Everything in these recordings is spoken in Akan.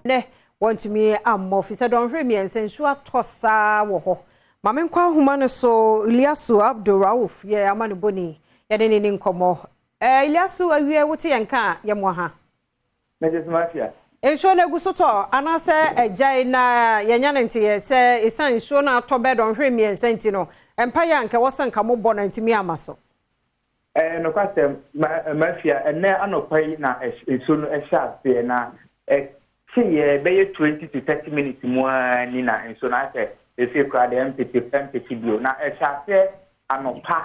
Nnɛ, wɔantumi ammɔ efisɛ dɔnhwere mmiɛnsa nsuo atɔ saa wɔ hɔ. Ma menkɔ ahoma no so, Ilyasu Abdul Rauf yɛ amanebɔni, yɛne no ni nkɔmmɔ. Eh, Ilyasu awie wote yɛn nka a, yɛmmoa ha. Mrs. Mafia. Nsuo no agu so tɔ anaasɛ agyae na yɛanya no nteɛ sɛ ɛsiane nsuo no atɔ bɛyɛ dɔnhwere mmiɛnsa nti no, mpaeɛ a anka ɛwɔ sɛ anka mobɔ no antumi amma so. Ɛyɛ nokwasɛm, Mafia, ɛnnɛ anɔpa yi na nsuo no hyɛɛ aseɛ na ɛkyeeɛ bɛyɛ 20 to 30 minutes mu ara ni na nsuo no ayɛ sɛ ɛfie koraa deɛ ɛmpete ɛmpete bio. Na ɛhyɛ aseɛ anɔpa,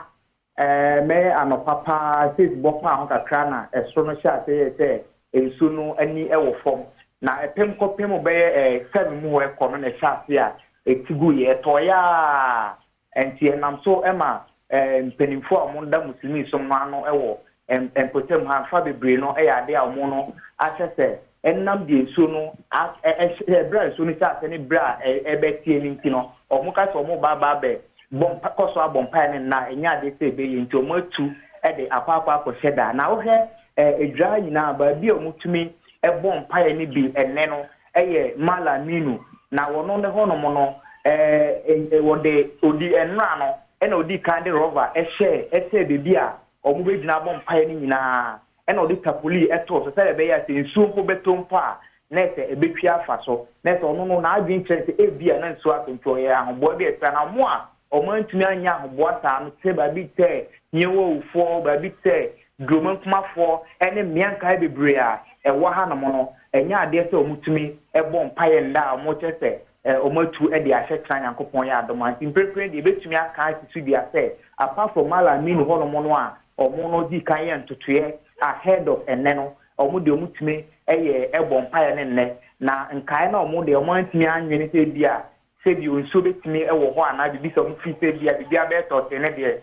ɛɛ mɛyɛ anɔpa paa, six bɔ paa ho kakra na ɛsoro no hyɛɛ aseɛ yɛɛ sɛ nsuo no ani wɔ fam. Na ɛpem kɔpem bɛyɛ ɛɛ seven mu hɔ ɛkɔ no na ɛhyɛ aseɛ a ɛti guiɛ, ɛtɔeɛ ara Enti ɛnam so ma mpanimfoɔ a wɔda Muslimi som no ano wɔ mpɔtam ha mfa bebree no yɛ adeɛ a wɔn no ahyɛ sɛ ɛnam deɛ nsuo no hyɛ berɛ a nsuo no hyɛ aseɛ ne berɛ a ɛbɛteɛ no nti no wɔn ka sɛ wɔn ba aba abɛ bɔ mpa kɔ so abɔ mpaeɛ no nna ɛnyɛ adeɛ sɛ ɛbɛyɛ nti wɔn atu de akɔ akɔ akɔhyɛ da na wohwɛ adwira nyinaa baabi a wɔtumi bɔ mpaeɛ no bi ɛnnɛ no yɛ Mala Aminu, na wɔno ne hɔnom no wɔde odi nnora no na ɔdii kan de rɔva hyɛɛ hyɛɛ baabi a wɔbɛgyina abɔ mpaeɛ no nyinaa, ɛna ɔde tapoli too so sɛdeɛ ɛbɛyɛ a sɛ nsuo mpo bɛtɔ mpo a na sɛ ɛbɛtwi afa so. Na sɛ ɔno no n'adwene kyerɛ sɛ ebia na nsuo atɔ nti ɔyɛɛ ahoboa bi a ɛsɛ na wɔn a wɔantumi anyɛ ahoboa saa no te sɛ baabi te sɛ Hiawawufoɔ, baabi te sɛ Duromankumafoɔ ne mmea nkaeɛ bebree a ɛwɔ hanom no, ɛnyɛ adeɛ sɛ wɔtumi bɔ mpaeɛ nna a wɔkyerɛ sɛ wɔatu de ahyɛ kyena Nyankopɔn yɛ adom a. Nti mprempren deɛ yɛbɛtumi aka asi so dua sɛ apart from Mallam Aminu hɔnom no a wɔn no dii kan yɛɛ ntotoeɛ ahead of ɛnnɛ no, wɔn deɛ wɔtumi yɛ bɔ mpaeɛ no nnɛ. Na nkaeɛ no a wɔn deɛ wɔantumi annwene sɛ ebia sɛ bio nsuo bɛtumi wɔ hɔ anaa biribi sɛ wɔfiri sɛ ebia biribi abɛyɛ tɔɔtee no deɛ,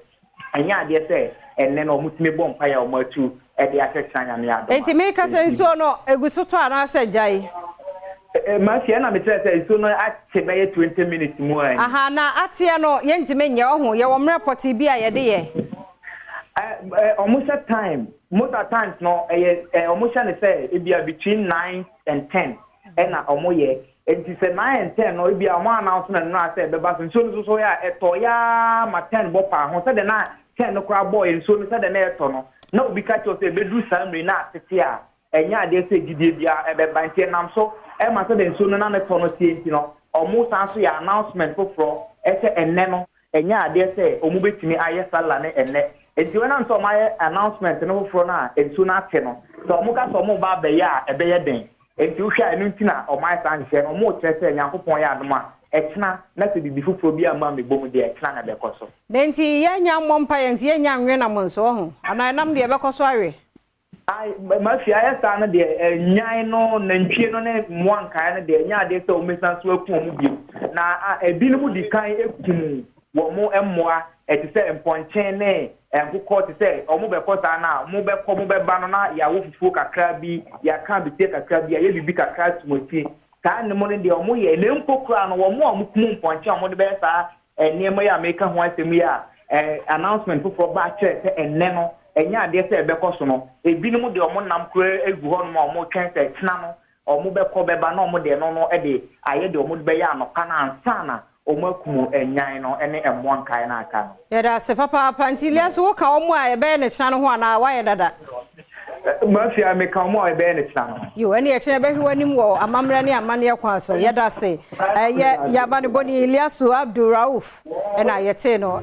ɛnyɛ adeɛ sɛ ɛnnɛ no wɔtumi bɔ mpaeɛ a wɔatu de akyerɛkyerɛ Nyame adom a. Enti meka sɛ nsuo no ɛgu so tɔ anaasɛ agyae? Mafia, ɛna mekyerɛɛ sɛ nsuo no ate bɛyɛ 20 minutes mu a ni. Aha, na ateɛ no yɛntumi nyɛ, ɔho, yɛwɔ mmerɛ pɔtee bi a yɛde yɛ. Wɔhyɛ time, most at times no ɛyɛ wɔhyɛ no sɛ ebia between 9 and 10 ɛna wɔyɛ. Enti sɛ 9 and 10 no ebia wɔn announce no nnora sɛ ɛbɛba so, nsuo no nso so yɛ a ɛtɔ yɛ ara ma 10 bɔ paa ho, sɛdeɛ na 10 no koraa bɔɔeɛ nsuo no sɛdeɛ na ɛtɔ no, na obi ka kyerɛ wo sɛ ɛbɛduru saa mmerɛ yi na atete a, ɛnyɛ adeɛ sɛ gyidie biara ɛbɛba. Nti ɛnam so ma sɛdeɛ nsuo no na ne tɔ no teɛ nti no, wɔsan nso yɛ announcement foforɔ sɛ ɛnnɛ no, Ɛnyɛ adeɛ sɛ wɔn bɛtumi ayɛ Sallah no ɛnnɛ. Nti ɛnam sɛ wɔn ayɛ announcement no foforɔ no a nsuo no ate no, sɛ wɔn ka sɛ wɔn reba abɛyɛ a ɛbɛyɛ den. Nti wohwɛ a ɛno nti na wɔn ayɛ saa nhyehyɛɛ no. Wɔn rekyerɛ sɛ Nyankopɔn yɛ adom a, ɛkyena na sɛ biribi foforɔ bi amma ammɛbɔ mu deɛ, ɛkyena na ɛbɛkɔ so. Na nti yɛnnya mmɔ mpaeɛ nti yɛnnya nwe nam nso, wahu? Anaa ɛnam deɛ ɛbɛkɔ so awe? Ai, mafie ayɛ saa no deɛ, nnwan no, nantwie no ne mmoa nkaeɛ no deɛ, ɛnyɛ adeɛ sɛ wɔbɛsan so aku wɔn bio. Na ebinom di kan kum wɔn mmoa, ɛte sɛ mpɔnkye ne nkokɔ, te sɛ wɔbɛkɔ saa no a, mobɛkɔ mobɛba no na yɛawɔ fufuo kakra bi, yɛaka abeteɛ kakra bi, yɛayɛ biribi kakra ato mo akyi. Saa nne mo no deɛ wɔyɛ, na mpo koraa no, wɔn a wɔkum mpɔnkye a wɔde bɛyɛ saa Nneɛma yi a mereka ho asɛm yi a announcement foforɔ ba kyerɛ sɛ ɛnnɛ no, ɛnyɛ adeɛ sɛ ɛbɛkɔ so no, ebinom deɛ wɔn nam koraa gu hɔnom a wɔretwɛn sɛ kyena no wɔbɛkɔ bɛba na wɔde ɛno no de ayɛ deɛ wɔde bɛyɛ anɔpa no ansa na wɔakum nnwan no ne mmoa nkaeɛ no a aka no. Yɛda ase papaapa. Nti Liasu woka wɔn a ɛbɛyɛ no kyena no ho anaa woayɛ dada? Mafia, meka wɔn a ɛbɛyɛ no kyena no. Yo, ɛne ɛkyena yɛbɛhwe w'anim wɔ amammerɛ ne amanneɛ kwan so. Yɛda ase. Ɛyɛ Yabanebɔni Ilyasu Abdul Rauf ɛna yɛtee no.